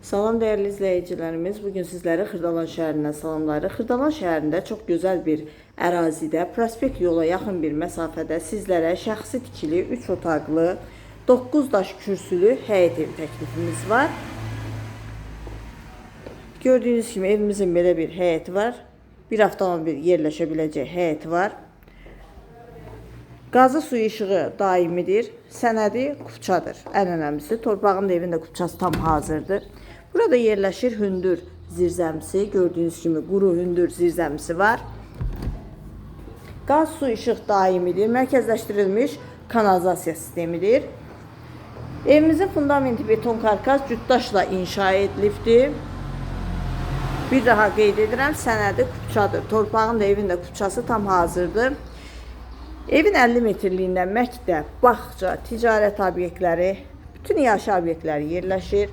Salam dəyərli izləyicilərimiz. Bugün sizləri Xırdalan şəhərindən salamlayırıq. Xırdalan şəhərində çox gözəl bir ərazidə, prospekt yola yaxın bir məsafədə sizlərə şəxsi tikili 3 otaqlı, 9 daş kürsülü həyət evi təklifimiz var. Gördüyünüz kimi evimizin belə bir həyəti var. Bir avtomobil yerləşə biləcək həyəti var. Qazı suyu işığı daimidir. Sənədi kupçadır. Ən önəmlisi torpağın da evin də kupçası tam hazırdır. Burada yerləşir hündür zirzəmisi. Gördüyünüz kimi quru hündür zirzəmisi var. Qaz, su, işıq daimidir. Mərkəzləşdirilmiş kanalizasiya sistemidir. Evimizin fundamenti beton karkas cütdaşla inşa edilibdir. Bir daha qeyd edirəm, sənədi kupçadır. Torpağın da evin də kupçası tam hazırdır. Evin 50 metrliyində məktəb, bağça, ticarət obyektləri, bütün yaşayış obyektləri yerləşir.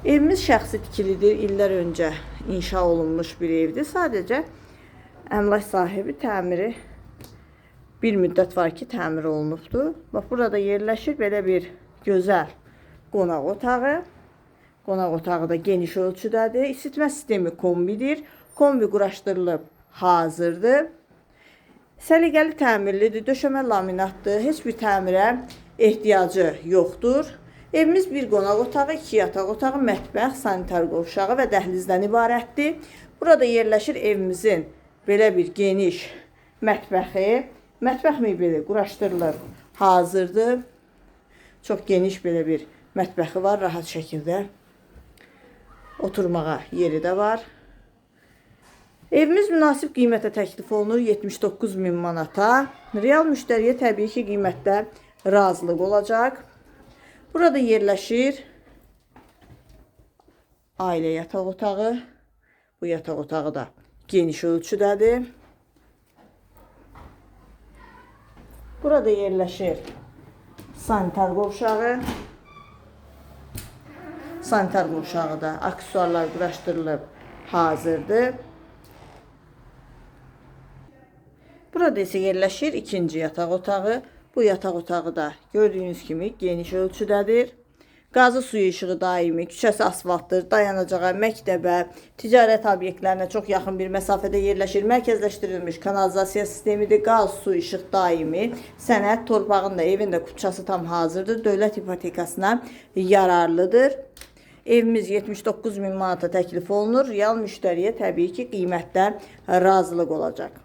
Evimiz şəxsi tikilidir. İllər öncə inşa olunmuş bir evdir. Sadəcə əmlak sahibi təmiri bir müddət var ki, təmir olunubdur. Bax, burada yerləşir belə bir gözəl qonaq otağı. Qonaq otağı da geniş ölçüdədir. İsitmə sistemi kombidir. Kombi quraşdırılıb hazırdır. Səliqəli təmirlidir, döşəmə laminatdır, heç bir təmirə ehtiyacı yoxdur. Evimiz bir qonaq otağı, iki yataq otağı, mətbəx, sanitar qovşağı və dəhlizdən ibarətdir. Burada yerləşir evimizin belə bir geniş mətbəxi. Mətbəx mebeli quraşdırılır, hazırdır. Çox geniş belə bir mətbəxi var, rahat şəkildə oturmağa yeri də var. Evimiz münasib qiymətə təklif olunur 79 min manata. Real müştəriyə təbii ki, qiymətdə razılıq olacaq. Burada yerləşir ailə yataq otağı. Bu yataq otağı da geniş ölçüdədir. Burada yerləşir sanitar qovşağı. Sanitar qovşağı da aksesuarlar quraşdırılıb hazırdır. Burada isə yerləşir ikinci yataq otağı. Bu yataq otağı da gördüyünüz kimi geniş ölçüdədir. Qazı suyu işığı daimi, küçəsi asfaltdır, dayanacağa, məktəbə, ticarət obyektlərinə çox yaxın bir məsafədə yerləşir. Mərkəzləşdirilmiş kanalizasiya sistemidir. Qaz, su, işıq daimi. Sənəd, torpağın da, evin də kupçası tam hazırdır. Dövlət ipotekasına yararlıdır. Evimiz 79 min manata təklif olunur. Real müştəriyə təbii ki, qiymətdə razılıq olacaq.